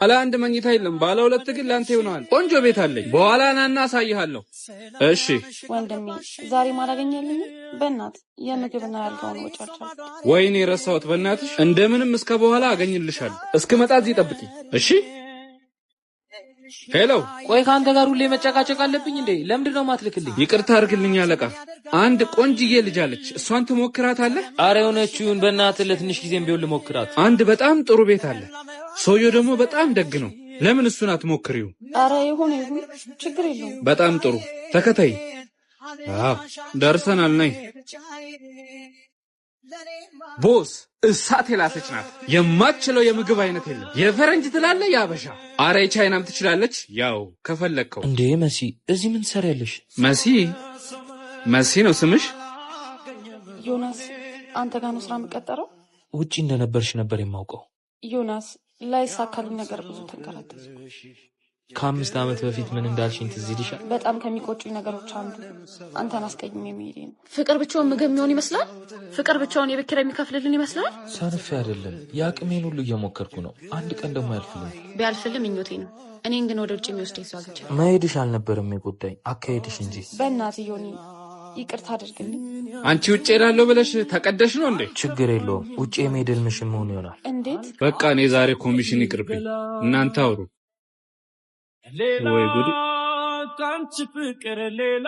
ባለ አንድ መኝታ የለም፣ ባለ ሁለት ግን ላንተ ይሆናል። ቆንጆ ቤት አለኝ። በኋላ ናና አሳይሃለሁ። እሺ ወንድሜ፣ ዛሬ ማላገኘልኝ፣ በእናት የምግብና ያልጋውን ወጪ አልቻልኩም። ወይኔ ረሳሁት። በእናትሽ እንደምንም እስከ በኋላ አገኝልሻለሁ። እስክመጣ እዚህ ጠብቂ እሺ። Hello። ቆይ፣ ከአንተ ጋር ሁሌ መጨቃጨቅ አለብኝ እንዴ? ለምንድን ነው ማትልክልኝ? ይቅርታ አድርግልኝ አለቃ። አንድ ቆንጅዬ ልጅ አለች። እሷን ትሞክራታለህ? አረ የሆነችውን በእናትህ ለትንሽ ጊዜም ቢሆን ልሞክራት። አንድ በጣም ጥሩ ቤት አለ። ሰውየው ደግሞ በጣም ደግ ነው። ለምን እሱን አትሞክሪው? አረ ይሁን ይሁን፣ ችግር የለውም። በጣም ጥሩ፣ ተከተይ። አዎ፣ ደርሰናል። ነይ boss። እሳት የላሰች ናት። የማትችለው የምግብ አይነት የለም። የፈረንጅ ትላለ፣ የአበሻ፣ አረ የቻይናም ትችላለች። ያው ከፈለግከው። እንዴ መሲ፣ እዚህ ምን ትሰሪያለሽ? መሲ፣ መሲ ነው ስምሽ? ዮናስ፣ አንተ ጋር ነው ስራ የምቀጠረው? ውጪ እንደነበርሽ ነበር የማውቀው። ዮናስ፣ ላይሳካልኝ ነገር ብዙ ተንከራተትኩ። ከ5 ዓመት በፊት ምን እንዳልሽኝ ትዝ ይልሻል? በጣም ከሚቆጩኝ ነገሮች አንዱ አንተን አስቀይሜ መሄዴ ነው። ፍቅር ብቻውን ምግብ የሚሆን ይመስላል? ፍቅር ብቻውን የቤት ኪራይ የሚከፍልልን ይመስላል? ሰንፌ አይደለም፣ የአቅሜን ሁሉ እየሞከርኩ ነው። አንድ ቀን ደግሞ ያልፍልኝ። ቢያልፍልህ ምኞቴ ነው። እኔን ግን ወደ ውጭ የሚወስደኝ ሰው አግኝቻለሁ። መሄድሽ አልነበረም የጎዳኝ፣ አካሄድሽ እንጂ። በእናትህ ዮኒ፣ ይቅርታ አድርግልኝ። አንቺ ውጭ ሄዳለሁ ብለሽ ተቀደሽ ነው እንዴ? ችግር የለውም፣ ውጭ የመሄድ ህልምሽ መሆን ይሆናል። እንዴት? በቃ እኔ ዛሬ ኮሚሽን ይቅርብኝ፣ እናንተ አውሩ። ሌላ ወይ ጉድ! ከአንቺ ፍቅር ሌላ።